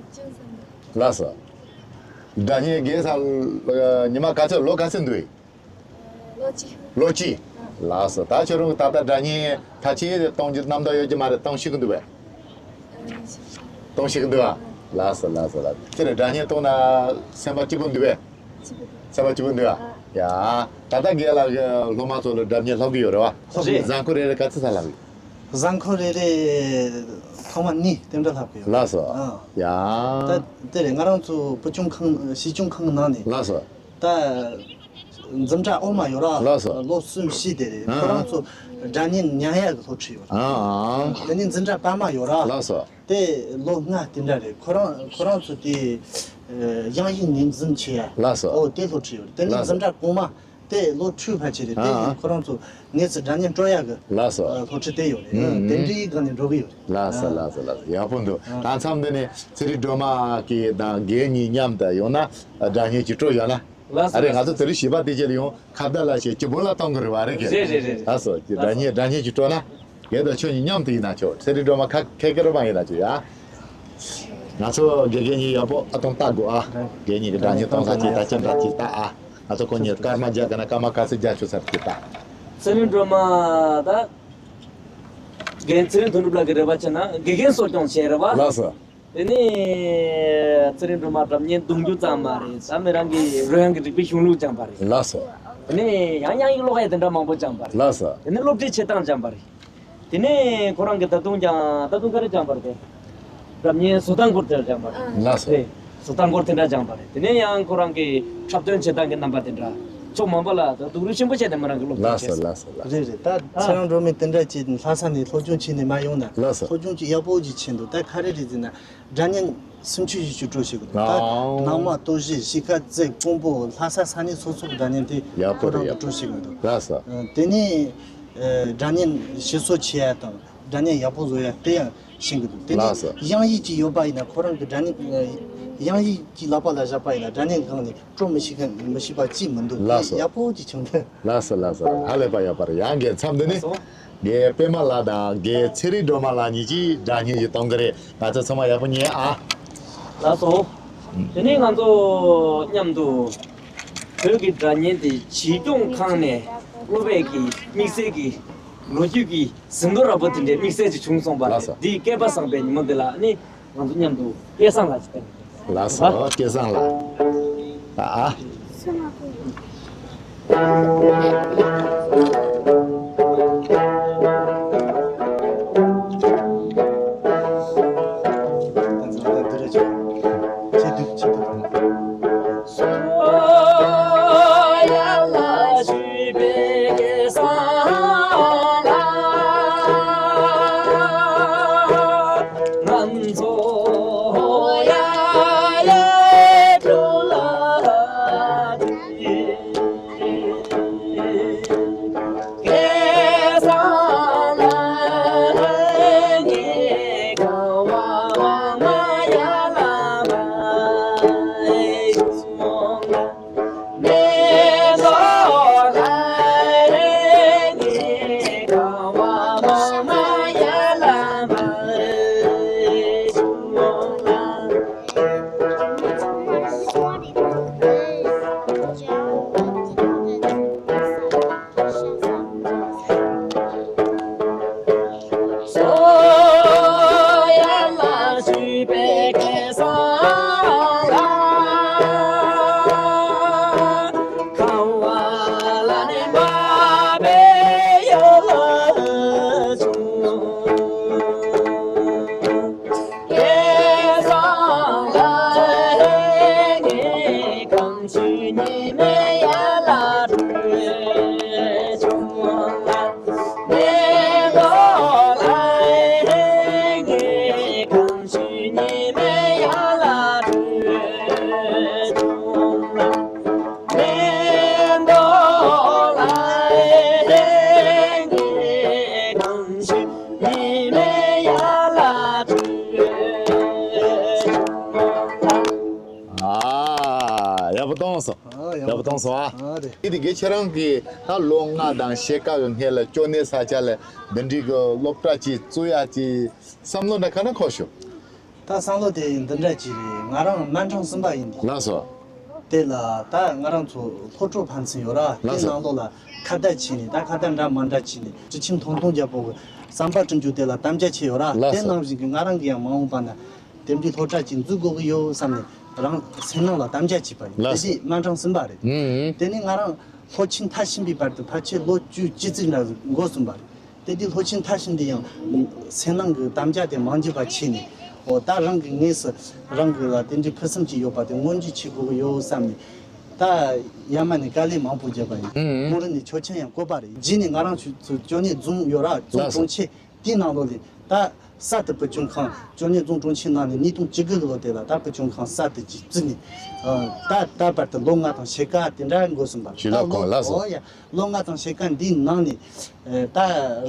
ཅུང་ཟད་འདུག་ལགས་སོ། སྒྲ་སྙན་དགེ་ས་ཉི་མ་ག་ཚོད་ལོ་ག་ཚོད་འདུག་ལོ་གཅིག་ལོ་གཅིག་ལགས་སོ། ད་ཁྱོད་རང་གི་ད་ལྟ་སྒྲ་སྙན་ཐ་ཆད་གཏོང་རྒྱུ་རྣམ་རྟོག་ཡོད་ཀྱི་མ་རེད། གཏོང་ཤེས་ཀྱི་འདུག་པས། གཏོང་ཤེས་ཀྱི་འདུག་ཨ། ལགས་སོ་ལགས་སོ་ལགས་སོ། ཁྱེད་རང་སྒྲ་སྙན་གཏོང་ན་སེམས་པ་སྐྱིད་པོ་འདུག་པས། སེམས་པ་སྐྱིད་པོ་འདུག་ཨ། ཡ། ད་ལྟ་རྒན་ལགས་ཀྱི་སློབ་མ་ཚོ་ལ་སྒྲ་སྙན་སློབ་ཀྱི་ཡོད་རེད་བ། ལྷོ་གི་རེད། གཟའ་འཁོར་རེ་རེ་ག་ཚོད་ཙམ་ལབ་ཡོད། གཟའ་འཁོར་རེ་རེ་ཐོག་མ་གཉིས་དེ་འདྲ་ལྷག་གི་ཡོད། ལགས་སོ། ཨ། ཡ། ད་དེ་རེད། ང་རང་ཚོ་བུ་ཆུང་ཁང་བྱིས་སྐྱོང་ཁང་ནང་ནས། ལགས་སོ། ད་འཛིན་གྲྭ་འོག་མ་ཡོད་ར། ལགས་སོ། ལོ་གསུམ་བཞི་དེ་རེད། ཨ། ཁོ་རང་ཚོ་སྒྲ་སྙན་ཉན་ཡག་གི་སློབ་ཁྲིད་ཡོད་ར། ཨ། ཨ། དེ་ནས་འཛིན་གྲྭ་པད་མ་ཡོད་ར། ལགས་སོ། དེ་ལོ་ལྔ་དེ་འདྲ་རེད། ཁོ་རང་ཁོ་རང་ཚོ་དེ་དབྱངས་ཡིག་ངོས་འཛིན་བྱེད་ཡ། ལགས་སོ། ཨོ་དེ་སློབ་ཁྲིད་ཡོད་རེད། དེ་ནས། ལགས་སོ། འཛིན་གྲྭ་གོང་མ། དེ་ལོ་དྲུག་ཕལ་ཆེར་རེད། དེ། ཨ། ཁོ་རང་ཚོ་ངེད་ཚོ་སྒྲ་སྙན་དཀྲོལ་ཡག་གི། ལགས་སོ། ཨ། སློབ་ཁྲིད་དེ་ཡོད་རེད། ཨ། དེ་འདྲའི་སྒང་ནས་འགྲོ་གི་ཡོད་རེད། ལགས་སོ། ཨ། ལགས་སོ་ལགས་སོ། ཡག་པོ་འདུག་ཨ། ད་མཚམས་འདི་ནས་ཚེ་རིང་སྒྲོལ་མ་གིས་དང་རྒན་གཉིས་མཉམ་དུ་ཡོང་ན་སྒྲ་སྙན་ཅིག་དཀྲོལ་བཞག་ན། ལགས་སོ། ཨ་རེད། ལགས་སོ། ང་ཚོ་དེ་རིང་བྱིས་པ་དེ་ཅིག་ལ་ཡང་ཁ་བརྡ་ལ་བྱེད་སྐྱིད་པོ་ལ་གཏོང་གི་རེད་བ། རེད་གི། རེད་རེད་རེད། ལགས་སོ། སྒྲ་སྙན་སྒྲ་སྙན་ཅིག་དཀྲོལ་ན། རྒན་དང་ཁྱོད་གཉིས་མཉམ་དུ་ཡིན་ན་ཆོག་ཚེ་རིང་སྒྲོལ་མ་ཁ་ཁེར་ཁེར་མ་ཡིན་ན་ཆོག་ཡ། ང་ཚོ་དགེ་རྒན་གཉིས་ཡག་པོ་ཨ་སྟོང་ལྟ་དགོས་ཨ། དགེ་རྒན་གཉིས་ཀྱི་སྒྲ་སྙན་གཏོང་ས་ཅིག་ད་ཅི་འདྲ་ཅིག་ལྟ་ཨ། ང་ཚོ་ཁོ་གཉིས་སྐར་མ་བརྒྱབ་ག་ན་སྐར་མ་ག་ཚོད་རྒྱག་ཆོག་ས་ཅིག་ལྟ། ཚེ་རིང་སྒྲོལ་མ་ད། རྒན་ཚེ་རིང་དོན་གྲུབ་ལགས་ཀྱི་རེ་བ་བྱས་ན་དགེ་རྒན་གསོ་སྐྱོང་བྱས་རེད་བ། ལགས་སོ། དེ་ནས་ཚེ་རིང་སྒྲོལ་མ་སྒྲ་སྙན་རྡུང་རྒྱུ་ཙམ་མ་རེད། ད་མི་རང་གི་རོལ་དབྱངས་ཀྱི་རིག་པའི་གཞུང་ལུགས་སྦྱངས་པ་རེད། ལགས་སོ། དེ་ནས་ཡང་དབྱངས་ཡིག་ཀློག་ཡ་དེ་འདྲ་མང་པོ་སྦྱངས་པ་རེད། ལགས་སོ། དེ་ནས་སློབ་ཁྲིད་བྱེད་སྟངས་སྦྱངས་པ་རེད། དེ་ནས་ཁོ་རང་གིས་ད་དུང་ཀྱང་ད་དུང་ག་རེ་སྦྱངས་པ་རེད་དེ། སྒྲ་སྙན་བཟོ་སྟངས་སྐོར་དེ་འདྲ་སྦྱངས་པ་རེད། ལགས་སོ། རེད། བཟོ་སྟངས་སྐོར་དེ་འདྲ་སྦྱངས་པ་རེད། དེ་ནས་ཡང་ཁོ་རང་གི་འཁྲབ་སྟོན་བྱེད་སྟངས་ཀྱི་རྣམ་པ་དེ་འདྲ་ཕྱོགས་མང་པོ་ལ་ད་སྡུག་རུས་ཆེན་པོ་བྱས་ནས་མོ་རང་གི་སློབ་སྟོན་བྱས་སོང་། ལགས་སོ་ལགས་སོ། རེད་རེད། ད་ཨ། ཚེ་རིང་སྒྲོལ་མས་དེ་འདྲ་བྱས་ནས་ལྷ་ས་ནས་སློབ་སྦྱོང་བྱས་ནས་མ་ཡོང་ན། ལགས་སོ། སློབ་སྦྱོང་ཅིག་ཡག་པོ་ཅིག་བྱས་འདུག་ད་ག་རེ་རེད་ཟེར་ན། སྒྲ་སྙན་སུམ་ཅུ་བཞི་བཅུ་དཀྲོལ་ཤེས་ཀྱི་འདུག་ད་ཨང་། ནང་མ་སྟོད་གཞས་གཞིས་ཀ་རྩེ་ཀོང་པོ་ལྷ་ས་ས་གནས་སོ་སོ་གི་སྒྲ་སྙན་དེ་ཡག་པོ་ཁོ་རང་རེད་གིས་དཀྲོལ་ཤེས་ཀྱི་འདུག་ལགས་སོ། ཨ། དེ་ནས་ཨ་སྒྲ་སྙན་ཞིབ་གསོ་བྱེད་ཡ་དང་སྒྲ་སྙན་ཡག་པོ་བཟོ་ཡ་དེ་ཡང་ཤེས་ཀྱི་འདུག་དེ་ནས་ལགས་སོ། དབྱངས་ཡིག་ཅིག་ཡོད་པ་ཡིན་ན་ཁོ་རང་གི་སྒྲ་སྙན་ཨ་དབྱངས་ཡིག་ཅིག་ལག་པ་ལ་བཞག་པ་ཡིན་ན་སྒྲ་སྙན་སྒང་ནས་དཀྲོལ་མི་ཤེས་མཁན་མི་ཤེས་པ་ཅིག་མི་འདུག་ལགས་སོ། དེ་ཡག་པོ་ཅིག་བྱུང་འདུག་ལགས་སོ་ལགས་སོ། ཧ་ལས་པ་ཡོད་པ་རེད། ཡང་རྒན་མཚམས་འདི་ནས་ལགས་སོ། རྒན་པད་མ་ལགས་དང་རྒན་ཚེ་རིང་སྒྲོལ་མ་ལགས་གཉིས་ཀྱིས་སྒྲ་སྙན་ཞིག་གཏོང་གི་རེད། ང་ཚོ་ཚང་མ་ཡག་པོ་ཉན་ཨ། ལགས་སོ། དེ་ནས་ང་ཚོ་མཉམ་དུ་བོད་ཀྱི་སྒྲ་སྙན་དེ་བྱིས་སྐྱོང་ཁང་ནས་སློབ་དཔོན་གྱི་དམིགས་བསལ་གྱི་ལོ་རྒྱུས་ཀྱི་ཟིན་ཐོ་རབ་པོ་དེ་འདྲའི་དམིགས་བསལ་ཅིག་བྱུང་སོང་པ་རེད། ལགས་སོ། འདིའི་སྐལ་པ་བཟང་པའི་ཉིན་མོ་འདི་ལ་ནི། ང་ཚོ་མཉམ་དུ་སྐལ་བཟང་ལགས་ཀྱི་སྟེང་། ལགས་སོ། ཧ། སྐལ་བཟང་ལགས། ད་ཨ། གཏོང་སོང་། ཨ་ཡག་པོ་གཏོང་སོང་ཨ། ཨ་རེད། ཨི་དེ་དགེ་ཁྱེད་རང་གིས་ད་ལོ་ལྔ་དང་ཕྱེད་ཀ་གི་སྔས་ལ་ཅོ་ནེ་ས་ཆ་ལ་འདི་འདྲའི་གི་སློབ་གྲྭ་ཅིག་བཙུགས་ཡ་ཅིག་བསམ་བློ་འདྲ་ག་ན་འཁོར་ཤོག་ད་བསམ་བློ་དེ་འདི་འདྲ་ཅིག་རེད། ང་རང་སྨན་ཁང་གསུམ་པ་ཡིན་དེ། ལགས་སོ། དེ་ལ་ད་ང་རང་ཚོ་སློབ་གྲོགས་ཕན་ཚུན་ཡོད་ར། དེ་ལགས་སོ། ནང་ལོགས་ལ་ཁ་བརྡ་བྱས་ནས་ད་ཁ་བརྡ་འདྲ་མ་འདྲ་བྱས་ནས་སྤྲུལ་ཆེན་ཐོང་ཐོང་རྒྱལ་པོ་གི་བསམ་པ་བསྐྲུན་རྒྱུ་དེ་ལ་དམ་བཅའ་བྱས་ཡོད་ར། ལགས་སོ། དེ་ནང་བཞིན་གྱི་ང་རང་གི་ཡང་མ་འོངས་པ་ན་དེ་འདྲའི་སློབ་གྲྭ་ཅིག་འཛུགས་དགོས་ཀྱི་ཡོད་བསམ་ནས་རང་སེམས་ནང་ལ་དམ་བཅའ་བྱས་པ་ཡིན། ལགས་སོ། དེ་དུས་སྨན་ཁང་གསུམ་པ་རེད། ཨུ་ཨུ། དེ་ནས་ང་རང་སློབ་ཆེན་མཐར་ཕྱིན་པའི་བར་དུ་ཕལ་ཆེར་ལོ་བཅུ་གཅིག་ཙམ་ལ་འགོར་སོང་བ་རེད། དེ་དུས་སློབ་ཆེན་མཐར་ཕྱིན་དུས་ཡང་སེམས་ནང་གི་དམ་བཅའ་དེ་མ་འགྱུར་བ་བྱས་ནས། འོ་ད་རང་གི་དངོས་སུ་རང་གི་ལ་དེ་འདྲའི་ཕུགས་བསམ་ཅིག་ཡོད་པ་དེ་མངོན་འགྱུར་བྱེད་དགོས་ཀྱི་ཡོད་བསམ་ནས། ད་ཡར་མར་ནས་དཀའ་ལས་མང་པོ་བརྒྱབ་པ་ཡིན། ཨུ་ཨུ། མུ་མཐུད་ནས་ཆོག་མཆན་ཡང་བཀོད་པ་རེད། རྗེས་ནས་ང་རང་ཚོ་ཅོ་ནེ་རྫོང་ཡོད་ར། རྫོང་ལགས་སོ། གྲོང་ཁྱེར་དེའི་ནང་ལོགས་ལ་ད་གསར་དུ་བུ་བཅོལ་ཁང་ཅོ་ནེ་རྫོང་གྲོང་ཁྱེར་ནང་ནས་ཉིས་སྟོང་བཅུ་དགུ་གི་ལོ་དེ་ལ་ད་བུ་བཅོལ་ཁང་གསར་དུ་ཅིག་བཙུགས་ནས། ཨ། ད་ད་བར་དུ་ལོ་ལྔ་དང་ཕྱེད་ཀ་དེ་འདྲ་འགོར་སོང་བ། ཞུ་ལགས་ད་ལོ། གོང་ལགས་སོ། ཨོ་ཡ། ལོ་ལྔ་དང་ཕྱེད་ཀ་འདིའི་ནང་ནས། ཨ། ད་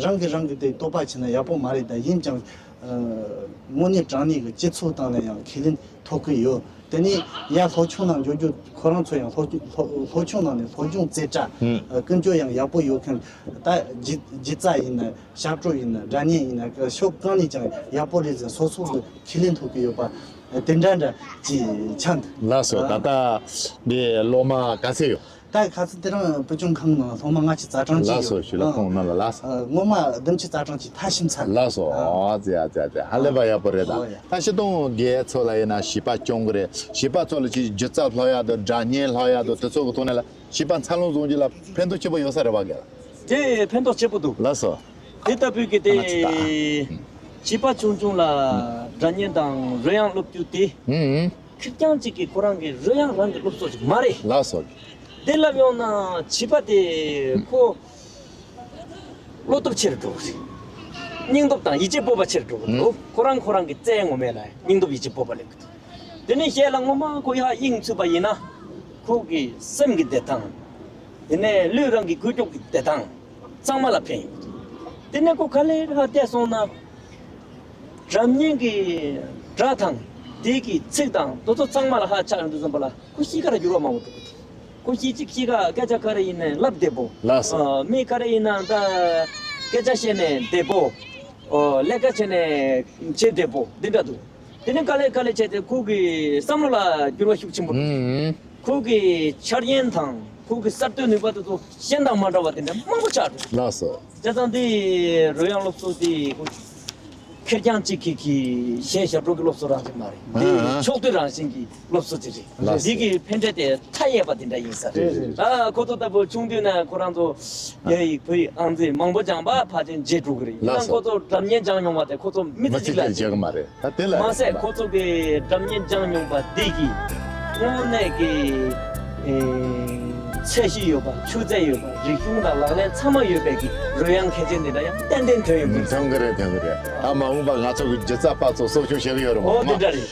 རང་གིས་རང་གི་དེ་དོགས་པ་བྱས་ན་ཡག་པོ་མ་རེད། ད་ཡིན་ཀྱང་། ཨ། དངོས་གནས་དྲང་གནས་ཀྱི་སྤྱི་ཚོགས་སྟེང་ལ་ཡང་ཁས་ལེན་ཐོབ་ཀྱི་ཡོད། དེ་ནས་ཡར་སློབ་ཆུང་ནང་འགྱོ་རྒྱུ་ཁོ་རང་ཚོ་ཡང་སློབ་སློབ་སློབ་ཆུང་ནང་ནས་སློབ་སྦྱོང་རྩེ་གྲ། ཨ། ཀུན་སྤྱོད་ཡང་ཡག་པོ་ཡོད་མཁན། ད་སྒྱུ་སྒྱུ་རྩལ་ཡིན་ན། ཞབས་བྲོ་ཡིན་ན། སྒྲ་སྙན་ཡིན་ན། ཕྱོགས་གང་ནས་ཀྱང་ཡག་པོ་རེད་ཟེར་སོ་སོ་གི་ཁས་ལེན་ཐོབ་ཀྱི་ཡོད་པ་དེ་འདྲ་འདྲ་ཅིག་ཆགས་འདུག་ལགས་སོ། ད་ལྟ་འདི་སློབ་མ་ག་ཚད་ཡོད། ད་ག་ཚོད་དེ་རིང་བུ་བཅོལ་ཁང་ནང་སློབ་མ་ལྔ་བཅུ་རྩ་གྲངས་ཅིག་ལགས་སོ། ཡོད། ཞུ་ལགས་ཨ། ཁོང་རྣམས་ལ་ལགས་སོ། ཨ། སྔོན་མ་བདུན་ཅུ་རྩ་གྲངས་ཅིག་མཐར་ཕྱིན་ཚར། ལགས་སོ། ཨ། ཨོ་ཙི་ཨ་ཙི་ཨ་ཙི། ཧ་ལས་པ་ཡག་པོ་རེད་ད། ཨོ་ཡ། ད་སྤྱིར་བཏང་རྒན་ཚོ་ལ་ཡིན་ན་བྱིས་པ་སྐྱོང་གི་རེད། བྱིས་པ་ཚོ་ལ་ཅིག་སྒྱུ་རྩལ་སློབ་ཡག་དང་སྒྲ་སྙན་སློབ་ཡག་དང་དེ་ཚོ་གི་ཐོག་ནས་ལ་བྱིས་པ་འཚར་ལོངས་བཟོ་རྒྱུ་ལ་ཕན་ཐོགས་ཆེན་པོ་ཡོད་ས་རེད་པ། རྒན་ལགས། དེ་ཕན་ཐོགས་ཆེན་པོ་འདུག་ལགས་སོ། དེ་ལྟ་བུའི་གི་དེ། ཨ་ན་ཅི་ད། བྱིས་པ་ཆུང་ཆུང་ལ་སྒྲ་སྙན་དང་རོལ་དབྱངས་སློབ་རྒྱུ་དེ། ཨུ་ཨུ། ཁེར་རྐྱང་གཅིག་གིས་ཁོ་རང་གི་རོལ་དབྱངས་རང་གི་སློབ་གསོ་ཞིག་མ་རེད། ལགས་སོ། དེ་ལབ་ཡོང་ན་བྱིས་པ་དེ་ཁོ་བློ་སྟོབས་ཆེ་རུ་འགྲོ་གི་རེད། སྙིང་སྟོབས་དང་ཡིད་ཆེས་སྤོབས་པ་ཆེ་རུ་འགྲོ་གི་འདུག་ཁོ་རང་ཁོ་རང་གི་རྩལ་ངོ་མ་ལ་སྙིང་སྟོབས་ཡིད་ཆེས་སྤོབས་པ་སླེབས་ཀྱི་འདུག་དེ་ནས་གཞན་ལ་ངོ་མ་ཁོ་ཡར་དབྱིངས་ཚུད་པ་ཡིན་ན། ཁོ་གི་སེམས་ཀྱི་བདེ་ཐང་། དེ་ནས་ལུས་རང་གི་འགུལ་སྐྱོད་ཀྱི་བདེ་ཐང་གཙང་མ་ལ་ཕན་ཡོད། དེ་ནས་ཁོ་ག་ལེར་ཧ་བལྟས་སོང་ན། སྒྲ་སྙན་གྱི་སྒྲ་དང་། དེ་གི་ཚིག་དང་དེ་ཚོ་གཙང་མ་ལ་ཧ་ཆགས་ཡོང་དུས་ཙམ་པ་ལ་ཁོ་གཤིས་ཀ་ལ་འགྱུར་བ་མང་པོ་འགྲོ་གི་འདུག་ཁོ་གཤིས་གཅིག་གཤིས་ཀ་སྐད་ཆ་ག་རེ་ཡིན་ནའི་ལབ་བདེ་པོ། ལགས་སོ། ཨ། མི་ག་རེ་ཡིན་ན་ད་སྐད་ཆ་བཤད་ནས་བདེ་པོ། ཨོ། ལས་ཀ་བྱས་ནས་བྱེད་བདེ་པོ་འདི་འདྲ་འདུག་དེ་ནས་ག་ལེ་ག་ལེ་བྱས་ཏེ་ཁོ་གི་བསམ་བློ་ལ་འགྱུར་བ་ཤུགས་ཆེན་པོ་འགྲོ། ཨུམ། ཁོ་གི་འཆར་ཉན་དང་ཁོ་གི་གསར་གཏོད་ནུས་པ་དེ་ཚོ་གཞན་དང་མ་འདྲ་བ་དེ་འདྲ་མང་པོ་ཆགས་འགྲོ། ལགས་སོ། བྱས་ཙང་འདི་རོལ་དབྱངས་སློབ་གསོ་འདི་ཁོ་ཁེར་རྐྱང་གཅིག་གིས་གི་གཞན་ཞབས་བྲོ་གི་སློབ་གསོ་རང་བཞིན་མ་རེད། འདི་ཨ་ཨ། ཕྱོགས་བསྡུས་རང་བཞིན་གྱི་སློབ་གསོ་ཅིག་རེད། ལགས་སོ། འདི་གི་ཕན་འབྲས་དེ་མཐའ་ཡས་པ་དེ་འདྲ་ཡིན་ས་རེད། རེད་རེད། ཨ། ཁོ་ཚོ་ལྟ་བུ་ཆུང་དུས་ནས་ཁོ་རང་ཚོ་རྒྱ་ཡིག་བོད་ཡིག་ཨང་རྩིས་མང་པོ་སྦྱངས་པ་ཕལ་ཆེར་བརྗེད་འགྲོ་གི་རེད། ཡིན་ནའང་ལགས་སོ། ཁོ་ཚོ་སྒྲ་སྙན་སྦྱངས་མྱོང་བ་དེ་ཁོ་ཚོ་མི་མི་ཚེ་ཚེ་གཅིག་ལ་གཅིག་བརྗེད་ཀྱི་མ་རེད། ད་དེ་ལ་མ་ཟད་ཁོ་ཚོ་གི་སྒྲ་སྙན་སྦྱངས་མྱོང་བ་འདི་གིས་དངོས་གནས་ཀྱི་ཨེ་ཚད་གཞི་ཡོད་པ། ཆུ་ཚད་ཡོད་པ། རིག་གཞུང་དང་ལག་ལེན་ཚང་མ་ཡོད་པའི་གི་རོལ་དབྱངས་མཁས་ཅན་འདི་འདྲ་ཡང་ཏན་ཏན་ཐོན་ཡོང་གི་རེད། ཐོན་གི་རེད། ཐོན་གི་རེད། ད་མ་འོངས་པ་ང་ཚོ་གི་སྒྱུ་རྩལ་པ་ཚོ་གསོ་སྐྱོང་བྱེད་གི་ཡོད་རེད་མོ། ཨོ་དེ་འདྲ་རེད།